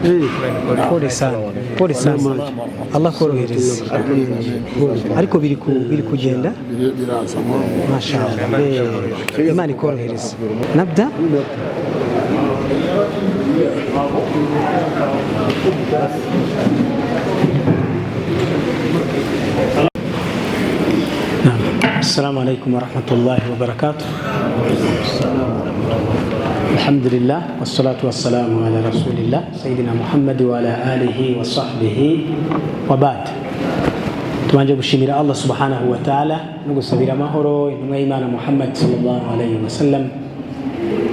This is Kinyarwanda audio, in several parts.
Pole sana, pole sana, Allah korohereza, ariko biri kugenda. Biraza. Mashallah. Imana ikorohereza. نبدأ. نعم. السلام عليكم ورحمة الله وبركاته. الحمد لله والصلاة والسلام على رسول الله سيدنا محمد وعلى آله وصحبه وبعد. Tubanje gushimira Allah subhanahu wa ta'ala no gusabira amahoro intumwa y'Imana Muhammad sallallahu alayhi wa sallam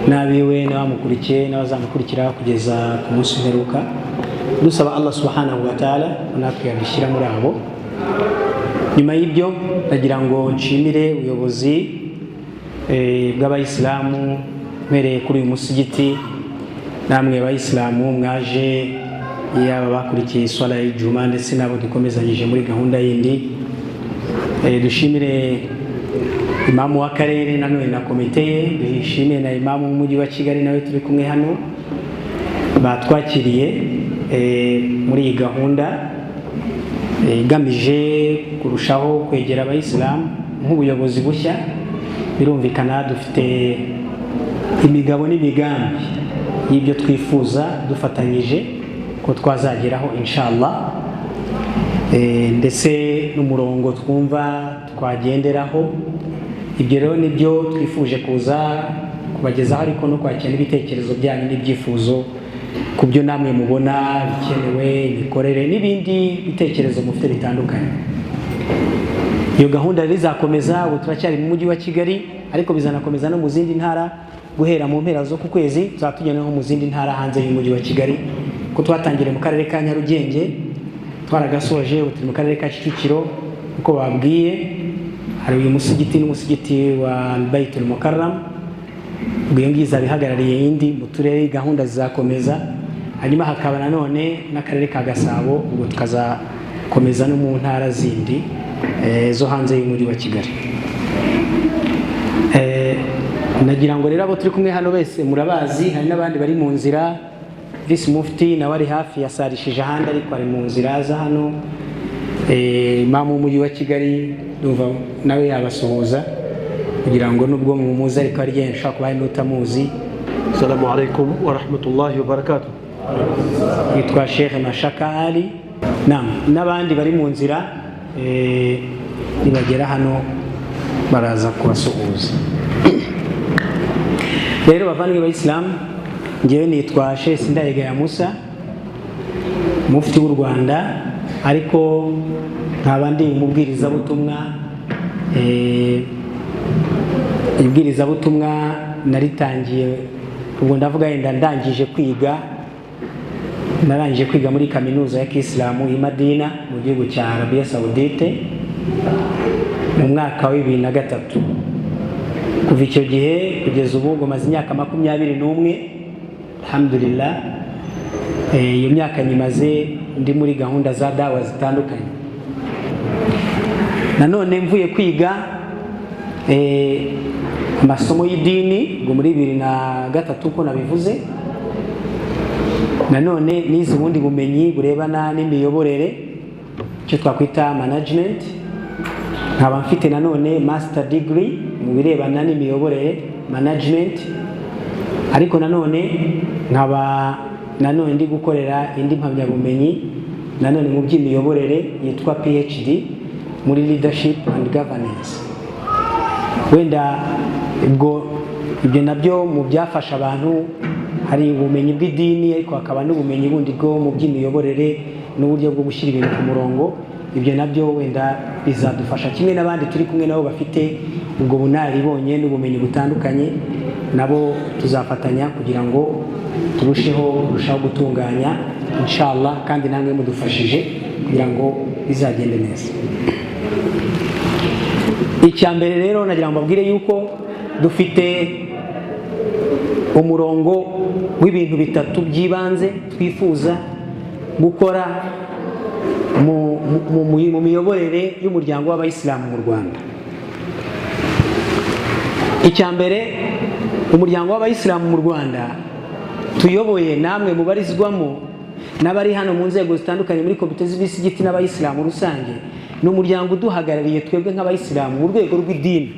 n'abiwe n'abamukurikiye n'abazamukurikira kugeza ku munsi w'imperuka, dusaba Allah subhanahu wa ta'ala ko natwe yadushyira muri abo. Nyuma y'ibyo, ndagira ngo nshimire ubuyobozi bw'abayisilamu, mpereye kuri uyu musigiti, namwe abayisilamu mwaje, yaba bakurikiye iswala y'ijuma ndetse n'abo dukomezanyije muri gahunda yindi. Dushimire imamu w'akarere nanone na komite ye, dushimire na imamu w'umujyi wa Kigali nawe turi kumwe hano, batwakiriye muri iyi gahunda igamije kurushaho kwegera abayisilamu. Nk'ubuyobozi bushya, birumvikana dufite imigabo n'imigambi y'ibyo twifuza dufatanyije ko twazageraho inshallah, ndetse n'umurongo twumva twagenderaho. Ibyo rero nibyo twifuje kuza kubagezaho, ariko no kwakira n'ibitekerezo byanyu n'ibyifuzo ku byo namwe mubona bikenewe, imikorere n'ibindi bitekerezo mufite bitandukanye. Iyo gahunda rero izakomeza. Ubu turacyari mu mujyi wa Kigali, ariko bizanakomeza no mu zindi ntara. Guhera mu mpera zo ku kwezi tuzaba tugenda no mu zindi ntara hanze y'umujyi wa Kigali, ko twatangiriye mu karere ka Nyarugenge twaragasoje, ubu turi mu karere ka Kicukiro. Uko babwiye, hari uyu musigiti n'umusigiti wa Baitul Mukarram, ubwo iyo ngiyo izaba ihagarariye indi mu turere. Gahunda zizakomeza, hanyuma hakaba nanone n'akarere ka Gasabo, ubwo tukazakomeza no mu ntara zindi zo hanze y'umujyi wa Kigali. Nagira ngo rero abo turi kumwe hano bese murabazi, hari n'abandi bari mu nzira. Visi Mufti nawe ari hafi, yasarishije ahandi ariko ari mu nzira aza hano. Imamu w'umujyi wa Kigali ndumva nawe yabasuhuza, kugira ngo nubwo mumuzi ariko hari igihe nshobora kuba hari n'utamuzi. السلام عليكم ورحمة الله وبركاته. Yitwa Sheikh Mashaka Ali. Naam, n'abandi bari mu nzira, nibagera hano baraza kubasuhuza. Rero bavandimwe bayisilamu, ngewe nitwa Sheikh Sindayigaya Musa, mufti w'u Rwanda, ariko nkaba ndi umubwirizabutumwa. Ibwirizabutumwa naritangiye, ubwo ndavuga yenda ndangije kwiga, narangije kwiga muri kaminuza ya kisilamu i Madina mu gihugu cya Arabia Saudite mu mwaka wa 2003. Kuva icyo gihe kugeza ubu ngo maze imyaka 21, alhamdulillah. Iyo myaka nyimaze ndi muri gahunda za dawa zitandukanye. Nanone mvuye kwiga amasomo y'idini ngo muri 2003, uko nabivuze, nanone nize ubundi bumenyi burebana n'imiyoborere, icyo twakwita management, nkaba mfite nanone master degree mu birebana n'imiyoborere, management, ariko nanone nkaba nanone ndi gukorera indi mpamyabumenyi nanone mu by'imiyoborere yitwa PhD muri leadership and governance. Wenda ubwo ibyo nabyo mu byafasha abantu, hari ubumenyi bw'idini ariko hakaba n'ubumenyi bundi bwo mu by'imiyoborere n'uburyo bwo gushyira ibintu ku murongo. Ibyo nabyo wenda bizadufasha, kimwe n'abandi turi kumwe nabo bafite ubwo bunararibonye n'ubumenyi butandukanye, nabo tuzafatanya kugira ngo turusheho kurushaho gutunganya inshallah, kandi namwe mudufashije kugira ngo bizagende neza. Icya mbere rero nagira ngo mbabwire yuko dufite umurongo w'ibintu bitatu by'ibanze twifuza gukora mu miyoborere y'umuryango w'abayisilamu mu Rwanda. Icya mbere, umuryango w'abayisilamu mu Rwanda tuyoboye namwe mubarizwamo. n'abari hano mu nzego zitandukanye, muri komite z'imisigiti n'abayisilamu rusange, ni umuryango uduhagarariye twebwe nk'abayisilamu mu rwego rw'idini,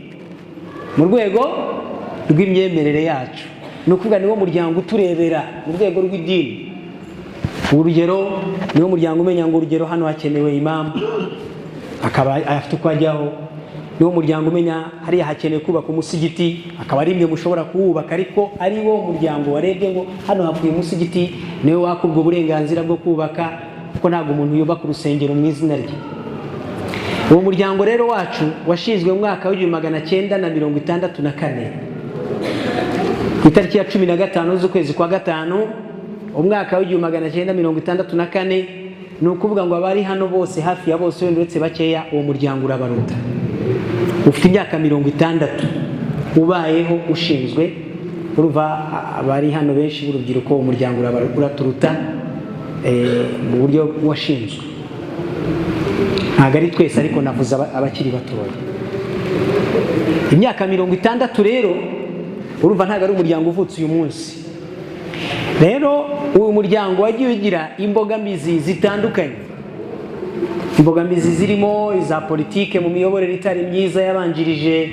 mu rwego rw'imyemerere yacu. Ni ukuvuga niwo muryango uturebera mu rwego rw'idini. Urugero, niwo muryango umenya ngo, urugero, hano hakenewe imamu, akaba afite uko ajyaho. Niwo muryango umenya hariya hakenewe kubaka umusigiti, akaba ari mwe mushobora kuwubaka, ariko ari wo muryango warebye ngo hano hakwiye umusigiti, niwe waka ubwo burenganzira bwo kubaka, kuko ntabwo umuntu yubaka urusengero mu izina rye. Uwo muryango rero wacu washinzwe mu mwaka w'1964, ku itariki ya 15 z'ukwezi kwa gatanu, umwaka w'1964. Ni ukuvuga ngo abari hano bose, hafi ya bose, wenda uretse bakeya, uwo muryango urabaruta. Ufite imyaka 60 ubayeho, ushinzwe. Urumva abari hano benshi b'urubyiruko, uwo muryango uraturuta mu buryo washinzwe. Ntabwo ari twese, ariko navuze abakiri batoya. Imyaka 60 rero, urumva ntabwo ari umuryango uvutse uyu munsi. Rero uyu muryango wagiye ugira imbogamizi zitandukanye, imbogamizi zirimo iza politike mu miyoborere itari myiza yabanjirije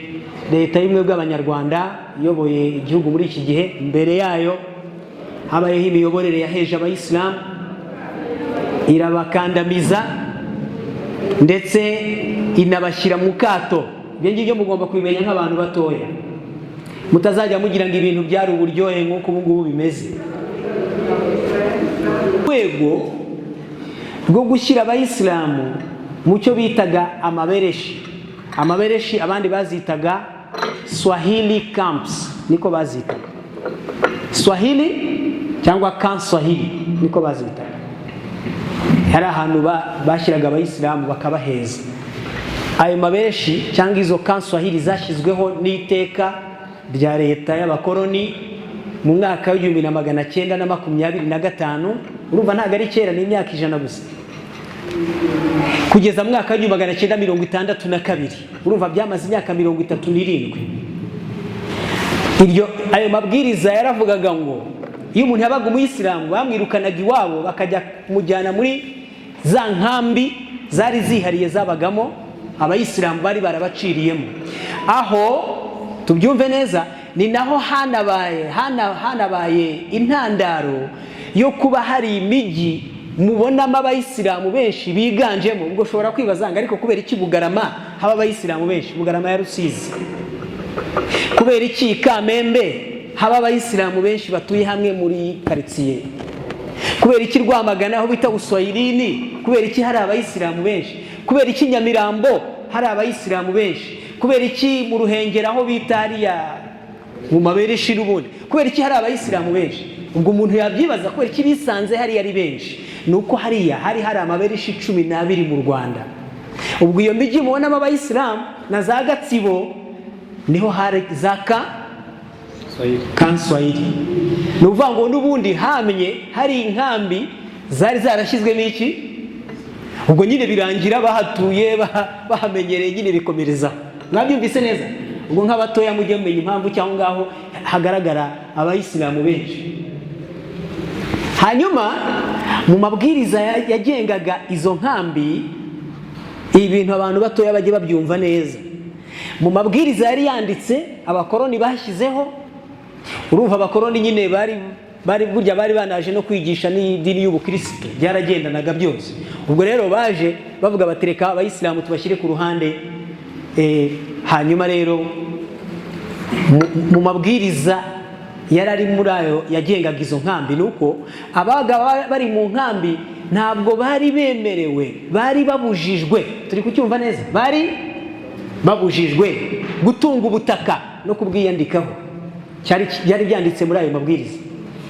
Leta y'Ubumwe bw'Abanyarwanda iyoboye igihugu muri iki gihe. Mbere yayo habayeho imiyoborere yaheje abayisilamu, irabakandamiza, ndetse inabashyira mu kato. Ibyo ngibyo mugomba kubimenya nk'abantu batoya, mutazajya mugira ngo ibintu byari uburyohe nk'uko ubu ngubu bimeze. Rwego rwo gushyira abayisilamu mu cyo bitaga amabereshi. Amabereshi abandi bazitaga Swahili camps, niko bazitaga, Swahili cyangwa camp Swahili, niko bazitaga. Hari ahantu bashyiraga abayisilamu bakabaheza. Ayo mabereshi cyangwa izo camp Swahili zashyizweho n'iteka rya leta y'abakoloni mu mwaka w'1925. Urumva ntabwo ari kera, ni imyaka 100 gusa, kugeza mu mwaka w'1962. Urumva byamaze imyaka 37. Iryo ayo mabwiriza yaravugaga ngo iyo umuntu yabaga umuyisilamu, bamwirukanaga iwabo, bakajya kumujyana muri za nkambi zari zihariye zabagamo abayisilamu bari barabaciriyemo. Aho tubyumve neza, ni naho hanabaye intandaro yo kuba hari imijyi mubonamo abayisilamu benshi biganjemo. Ubwo ushobora kwibaza ngo ariko kubera iki Bugarama haba abayisilamu benshi, Bugarama ya Rusizi? Kubera iki Kamembe haba abayisilamu benshi batuye hamwe muri karitsiye? Kubera iki Rwamagana, aho bita Uswahilini, kubera iki hari abayisilamu benshi? Kubera iki Nyamirambo hari abayisilamu benshi? Kubera iki mu Ruhengeri, aho bita hariya mu mabereshi n'ubundi, kubera iki hari abayisilamu benshi? Ubwo umuntu yabyibaza, kubera iki bisanze hariya ari benshi? Ni uko hariya hari amabereshi 12 mu Rwanda. Ubwo iyo mijyi mubonamo abayisilamu na za Gatsibo, niho hari za camp Swahili. Ni ukuvuga ngo n'ubundi hamye hari inkambi zari zarashyizwemo iki. Ubwo nyine birangira bahatuye, bahamenyereye, nyine bikomerezaho. Mwabyumvise neza? Ubwo nk'abatoya mujye mumenya impamvu cyangwa ngaho hagaragara abayisilamu benshi. Hanyuma mu mabwiriza yagengaga izo nkambi, ibintu abantu batoya bajye babyumva neza, mu mabwiriza yari yanditse abakoroni bashyizeho. Urumva abakoroni nyine bari burya bari banaje no kwigisha n'idini y'ubukirisitu, byaragendanaga byose. Ubwo rero baje bavuga bati: "Reka abayisilamu tubashyire ku ruhande." Hanyuma rero mu mabwiriza yari ari muri ayo yagengaga izo nkambi, ni uko abaga bari mu nkambi ntabwo bari bemerewe, bari babujijwe, turi kucyumva neza, bari babujijwe gutunga ubutaka no kubwiyandikaho. Byari byanditse muri ayo mabwiriza.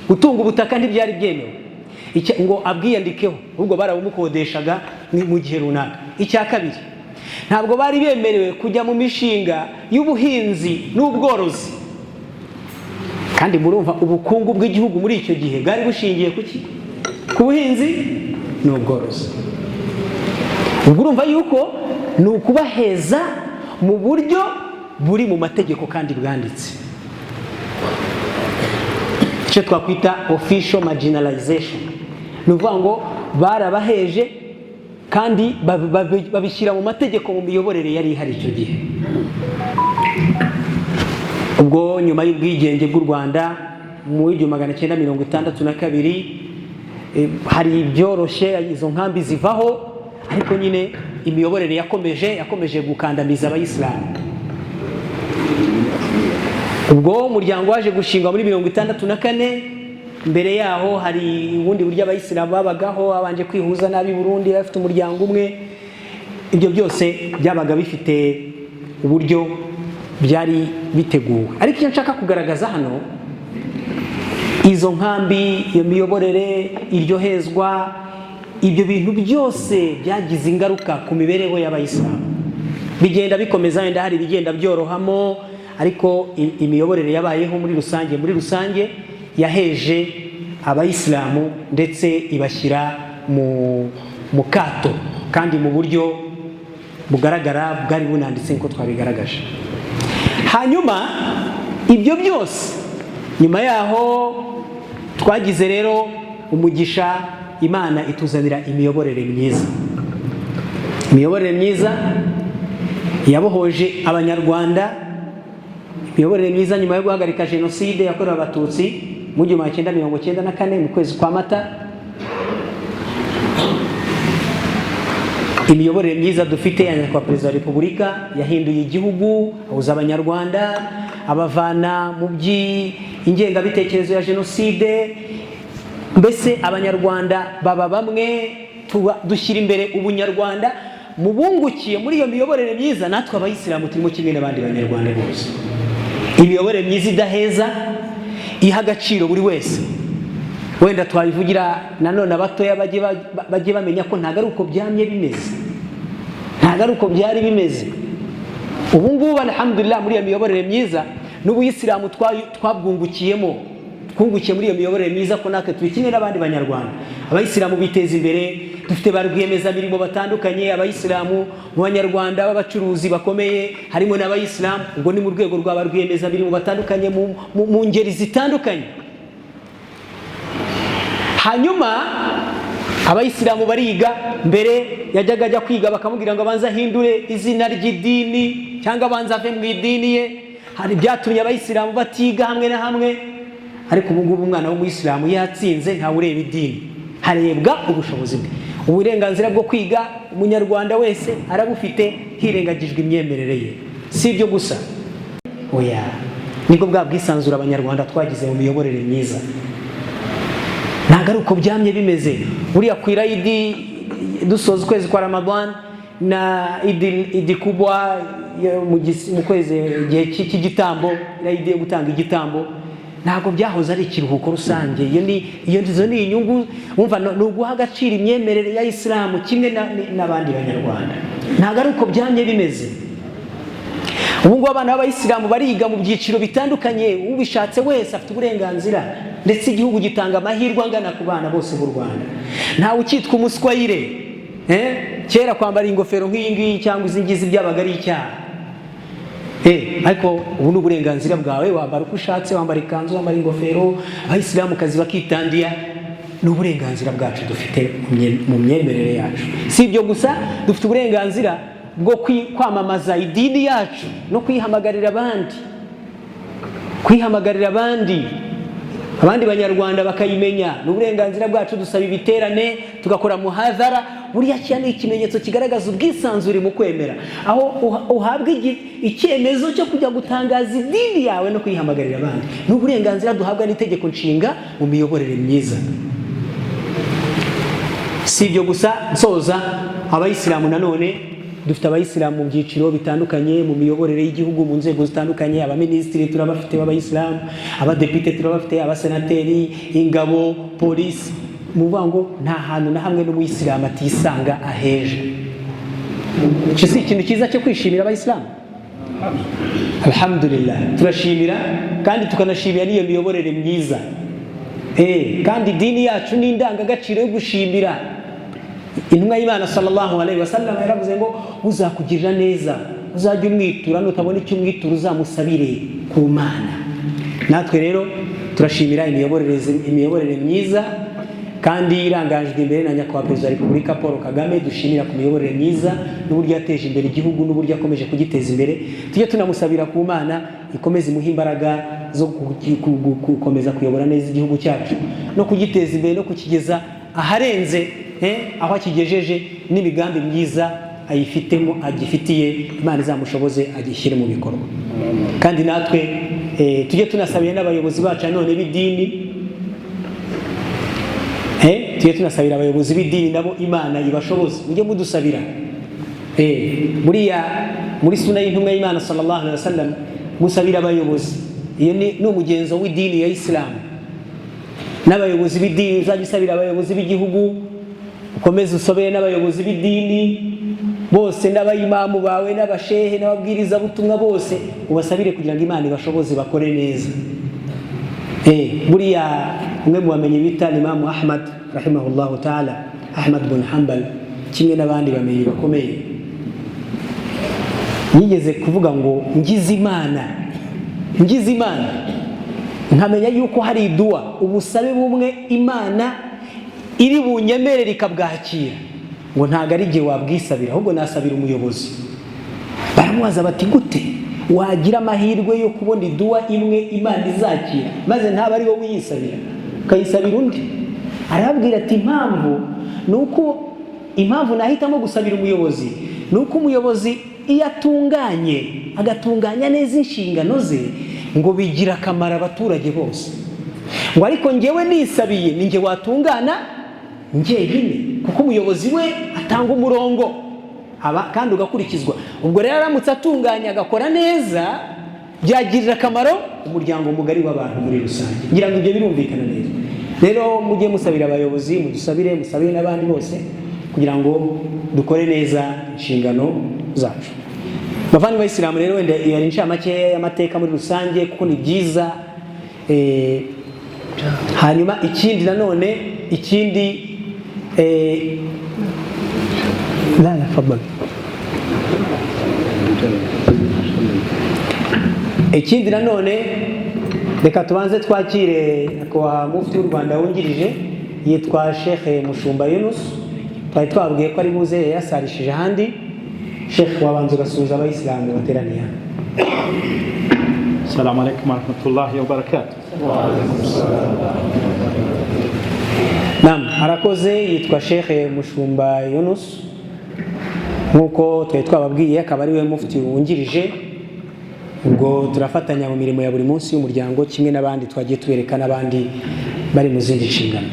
Gutunga ubutaka ntibyari byemewe ngo abwiyandikeho, ahubwo barabumukodeshaga mu gihe runaka. Icya kabiri, ntabwo bari bemerewe kujya mu mishinga y'ubuhinzi n'ubworozi. Kandi murumva ubukungu bw'igihugu muri icyo gihe bwari bushingiye ku ki? Ku buhinzi n'ubworozi. Ubwo urumva yuko ni ukubaheza mu buryo buri mu mategeko kandi bwanditse, icyo twakwita official marginalization. Ni ukuvuga ngo barabaheje kandi babishyira mu mategeko, mu miyoborere yari ihari icyo gihe. Ubwo nyuma y'ubwigenge bw'u Rwanda mu 1962, hari ibyoroshye, izo nkambi zivaho, ariko nyine imiyoborere yakomeje gukandamiza abayisilamu. Ubwo umuryango waje gushingwa muri 64. Mbere yaho hari ubundi buryo abayisilamu babagaho, babanje kwihuza n'ab'i Burundi, bafite umuryango umwe. Ibyo byose byabaga bifite uburyo byari biteguwe. Ariko icyo nshaka kugaragaza hano, izo nkambi, iyo miyoborere, iryo hezwa, ibyo bintu byose byagize ingaruka ku mibereho y'abayisilamu. Bigenda bikomeza, wenda hari ibigenda byorohamo, ariko imiyoborere yabayeho muri rusange yaheje abayisilamu, ndetse ibashyira mu kato, kandi mu buryo bugaragara bwari bunanditse nk'uko twabigaragaje. Hanyuma ibyo byose, nyuma yaho twagize rero umugisha, Imana ituzanira imiyoborere myiza. Imiyoborere myiza yabohoje abanyarwanda, imiyoborere myiza nyuma yo guhagarika jenoside yakorewe abatutsi mu 1994 mu kwezi kwa Mata. Imiyoborere myiza dufite ya nyakubahwa Perezida wa Repubulika yahinduye igihugu, ahuza abanyarwanda, abavana mu by'ingengabitekerezo ya jenoside. Mbese abanyarwanda baba bamwe, dushyira imbere ubunyarwanda. Mu bungukiye muri iyo miyoborere myiza, natwe abayisilamu turimo kimwe n'abandi banyarwanda bose. Imiyoborere myiza idaheza, iha agaciro buri wese. Wenda twabivugira nanone abatoya bajye bamenya ko ntabwo ari uko byamye bimeze, ntabwo ari uko byari bimeze. Ubu ngubu, alhamdulillah, muri iyo miyoborere myiza n'ubuyisilamu twabwungukiyemo, twungukiye muri iyo miyoborere myiza ko natwe turi kimwe n'abandi banyarwanda. Abayisilamu biteza imbere, dufite ba rwiyemezamirimo batandukanye, abayisilamu mu banyarwanda b'abacuruzi bakomeye harimo n'abayisilamu. Ubwo ni mu rwego rwa ba rwiyemezamirimo batandukanye mu ngeri zitandukanye. Hanyuma abayisilamu bariga. Mbere yajyaga ajya kwiga bakamubwira ngo abanze ahindure izina ry'idini cyangwa abanze ave mu idini ye. Hari ibyatumye abayisilamu batiga hamwe na hamwe, ariko ubu ngubu umwana w'umuyisilamu yatsinze, ntawe ureba idini, harebwa ubushobozi bwe. Uburenganzira bwo kwiga umunyarwanda wese arabufite, hirengagijwe imyemerere ye. Si ibyo gusa, oya, nibwo bwa bwisanzure abanyarwanda twagize mu miyoborere myiza. Ntabwo ari uko byamye bimeze. Buriya ku irayidi dusoza ukwezi kwa Ramadan na idi kubwa mu kwezi, igihe cy'igitambo, irayidi yo gutanga igitambo, ntabwo byahoze ari ikiruhuko rusange. Iyo ni iyo izo ni inyungu. Wumva ni uguha agaciro imyemerere ya isilamu kimwe n'abandi banyarwanda. Ntabwo ari uko byamye bimeze. Ubu ngubu abana b'abayisilamu bariga mu byiciro bitandukanye, ubishatse wese afite uburenganzira, ndetse igihugu gitanga amahirwe angana ku bana bose b'u Rwanda. Ntawe ukitwa umuswayire. Kera kwambara ingofero nk'iyi ngiyi cyangwa izi ngizi byabaga ari icyaha, ariko ubu ni uburenganzira bwawe, wambara uko ushatse, wambara ikanzu, wambara ingofero, abayisilamukazi bakitandiya. Ni uburenganzira bwacu dufite mu myemerere yacu. Si ibyo gusa, dufite uburenganzira bwo kwamamaza idini yacu no kwihamagarira abandi, kwihamagarira abandi banyarwanda bakayimenya. Ni uburenganzira bwacu. Dusaba ibiterane, tugakora muhadhara. Buriya kiriya ni ikimenyetso kigaragaza ubwisanzure mu kwemera, aho uhabwa icyemezo cyo kujya gutangaza idini yawe no kwihamagarira abandi. Ni uburenganzira duhabwa n'itegeko nshinga mu miyoborere myiza. Si ibyo gusa, nsoza, abayisilamu nanone dufite abayisilamu mu byiciro bitandukanye mu miyoborere y'igihugu, mu nzego zitandukanye. Abaminisitiri turabafite b'abayisilamu, abadepite turabafite, abasenateri, ingabo, polisi. Mu kuvuga ngo nta hantu na hamwe n'umuyisilamu atisanga aheje. Icyo si ikintu cyiza cyo kwishimira abayisilamu? Alhamdulillah, turashimira kandi tukanashimira n'iyo miyoborere myiza. Kandi idini yacu ni indangagaciro yo gushimira. Intumwa y'Imana sallallahu alaihi wasallam yaravuze ngo uzakugirira neza uzajya umwitura, nutabona icyo umwitura uzamusabire ku Mana. Natwe rero turashimira imiyoborere myiza. Kandi irangajwe imbere na Nyakubahwa Perezida wa Repubulika Paul Kagame, dushimira ku miyoborere myiza n'uburyo yateje imbere igihugu n'uburyo akomeje kugiteza imbere. Tujye tunamusabira ku Mana ikomeze imuhe imbaraga zo gukomeza kuyobora neza igihugu cyacu no kugiteza imbere no kukigeza aharenze aho akigejeje, n'imigambi myiza ayifitemo, agifitiye, Imana izamushoboze agishyire mu bikorwa. Kandi natwe tujye tunasabira n'abayobozi bacu nanone b'idini. Tujye tunasabira abayobozi b'idini nabo Imana ibashoboze. Mujye mudusabira. Buriya muri suna y'intumwa y'Imana sallallahu alaihi wasallam, gusabira abayobozi, iyo ni umugenzo w'idini ya Isilamu. N'abayobozi b'idini, uzajya usabira abayobozi b'igihugu, ukomeze usobere n'abayobozi b'idini bose, n'abayimamu bawe, n'abashehe, n'ababwirizabutumwa bose, ubasabire kugira ngo Imana ibashoboze bakore neza. Buriya umwe mu bamenyi bita Imamu Ahmad rahimahullahu taala, Ahmad bin Hanbal, kimwe n'abandi bamenyi bakomeye, yigeze kuvuga ngo: "Ngize Imana, ngize Imana nkamenya yuko hari iduwa, ubusabe bumwe Imana iri bunyemerere ikabwakira, ngo ntabwo ari igihe wabwisabira, ahubwo nasabira umuyobozi." Baramubaza bati: "Gute wagira amahirwe yo kubona iduwa imwe Imana izakira, maze ntabe ari wowe uyisabira, ukayisabira undi?" Arababwira ati: "Impamvu ni uko, impamvu nahitamo gusabira umuyobozi ni uko umuyobozi iyo atunganye, agatunganya neza inshingano ze, ngo bigira akamaro abaturage bose, ngo ariko ngewe nisabiye, ni nge watungana njyenyine, kuko umuyobozi we atanga umurongo aba kandi ugakurikizwa. Ubwo rero aramutse atunganye, agakora neza, byagirira akamaro umuryango mugari w'abantu muri rusange." Ngira ngo ibyo birumvikana neza. Rero mujye musabira abayobozi, mudusabire, musabire n'abandi bose kugira ngo dukore neza inshingano zacu. Bavandimwe bayisilamu, rero wenda iyo ari incamake y'amateka muri rusange, kuko ni byiza. Hanyuma ikindi nanone, ikindi, la la, fadal. Ikindi nanone, reka tubanze twakire nyakubahwa Mufti w'u Rwanda wungirije, yitwa Sheikh Mushumba Yunus. Twari twabwiye ko ari buze, yasarishije ahandi. Sheikh, wabanza ugasuhuza abayisilamu bateraniye hano. السلام عليكم ورحمة الله وبركاته. Naam, arakoze. Yitwa Sheikh Mushumba Yunus, nk'uko twari twababwiye, akaba ari we mufti wungirije. Ubwo turafatanya mu mirimo ya buri munsi y'umuryango, kimwe n'abandi twagiye tubereka n'abandi bari mu zindi nshingano.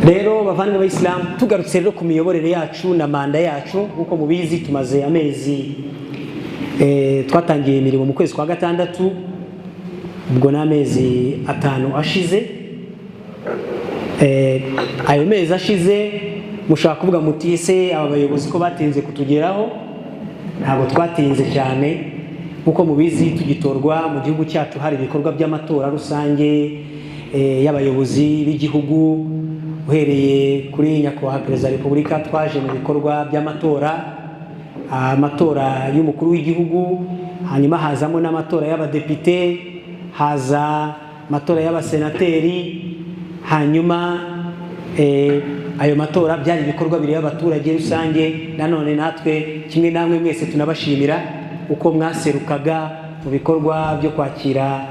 Rero bavandimwe b'Abayisilamu, tugarutse rero ku miyoborere yacu na manda yacu, nk'uko mubizi, tumaze amezi, twatangiye imirimo mu kwezi kwa gatandatu, ubwo ni amezi 5 ashize. Ayo mezi ashize, mushobora kuvuga muti: "Ese aba bayobozi ko batinze kutugeraho?" Ntabwo twatinze cyane. Nk'uko mubizi, tugitorwa mu gihugu cyacu hari ibikorwa by'amatora rusange y'abayobozi b'igihugu. Uhereye kuri Nyakubahwa Perezida wa Repubulika, twaje mu bikorwa by'amatora, amatora y'umukuru w'igihugu, hanyuma hazamo n'amatora y'abadepite, haza amatora y'abasenateri. Hanyuma ayo matora byari ibikorwa bireba abaturage rusange. Nanone natwe kimwe namwe mwese tunabashimira uko mwaserukaga mu bikorwa byo kwakira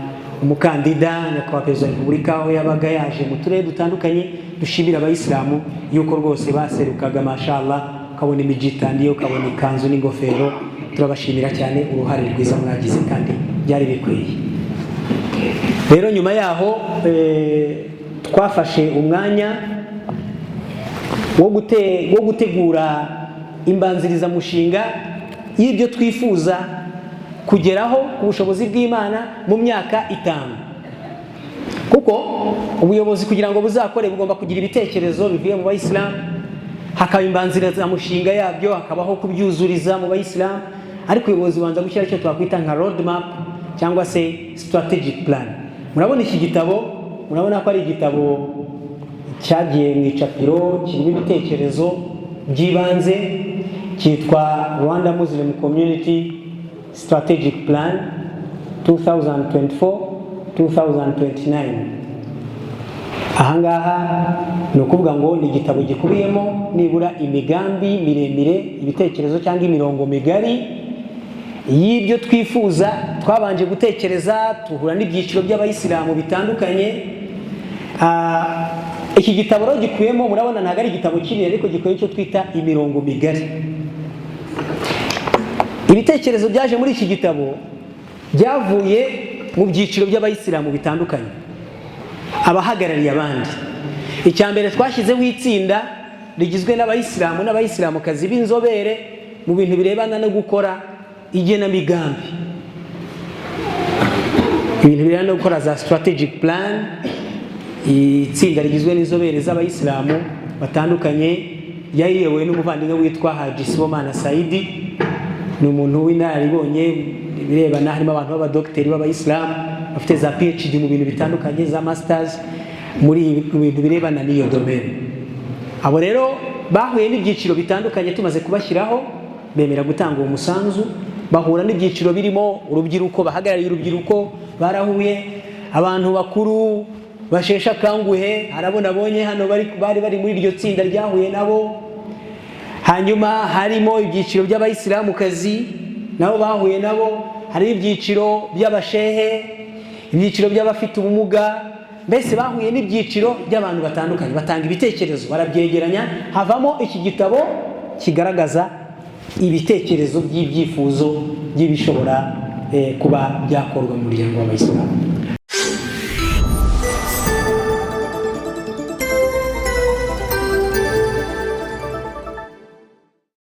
umukandida Nyakubahwa Perezida wa Repubulika, aho yabaga yaje mu turere dutandukanye. Dushimira abayisilamu yuko rwose baserukaga, mashallah, ukabona imijitandi, ukabona ikanzu n'ingofero. Turabashimira cyane uruhare rwiza mwagize, kandi byari bikwiye. Rero nyuma yaho twafashe umwanya wo gutegura imbanzirizamushinga y'ibyo twifuza kugeraho ku bushobozi bw'Imana mu myaka 5, kuko ubuyobozi kugira ngo buzakore bugomba kugira ibitekerezo bivuye mu bayisilamu, hakaba imbanzirizamushinga yabyo, hakabaho kubyuzuriza mu bayisilamu. Ariko ubuyobozi bubanza gushyira icyo twakwita nka road map cyangwa se strategic plan. Murabona iki gitabo, murabona ko ari igitabo cyagiye mu icapiro, kirimo ibitekerezo by'ibanze, cyitwa Rwanda Muslim Community Strategic Plan 2024 2029. Ahangaha ni ukuvuga ngo ni igitabo gikubiyemo nibura imigambi miremire, ibitekerezo cyangwa imirongo migari y'ibyo twifuza. Twabanje gutekereza, tuhura n'ibyiciro by'abayisilamu bitandukanye. Iki gitabo rero gikubiyemo, murabona ntabwo ari igitabo kinini, ariko gikubiyemo icyo twita imirongo migari. Ibitekerezo byaje muri iki gitabo byavuye mu byiciro by'abayisilamu bitandukanye, abahagarariye abandi. Icya mbere, twashyizeho itsinda rigizwe n'abayisilamu n'abayisilamukazi b'inzobere mu bintu birebana no gukora igenamigambi, ibintu birebana no gukora za strategic plan. Itsinda rigizwe n'inzobere z'abayisilamu batandukanye ryari n'umuvandimwe witwa Haji Sibomana Saidi, ni umuntu w'inararibonye ibirebana. Harimo abantu b'abadogiteri b'abayisilamu bafite za PhD mu bintu bitandukanye, za masters mu bintu birebana n'iyo domaine. Abo rero bahuye n'ibyiciro bitandukanye. Tumaze kubashyiraho, bemera gutanga uwo musanzu. Bahura n'ibyiciro birimo urubyiruko, bahagarariye urubyiruko barahuye, abantu bakuru basheshe akanguhe, hari abo nabonye hano bari muri iryo tsinda ryahuye nabo. Hanyuma harimo ibyiciro by'abayisilamukazi, nabo bahuye nabo. Hari ibyiciro by'abashehe, ibyiciro by'abafite ubumuga, mbese bahuye n'ibyiciro by'abantu batandukanye, batanga ibitekerezo, barabyegeranya, havamo iki gitabo kigaragaza ibitekerezo by'ibyifuzo by'ibishobora kuba byakorwa mu muryango w'abayisilamu.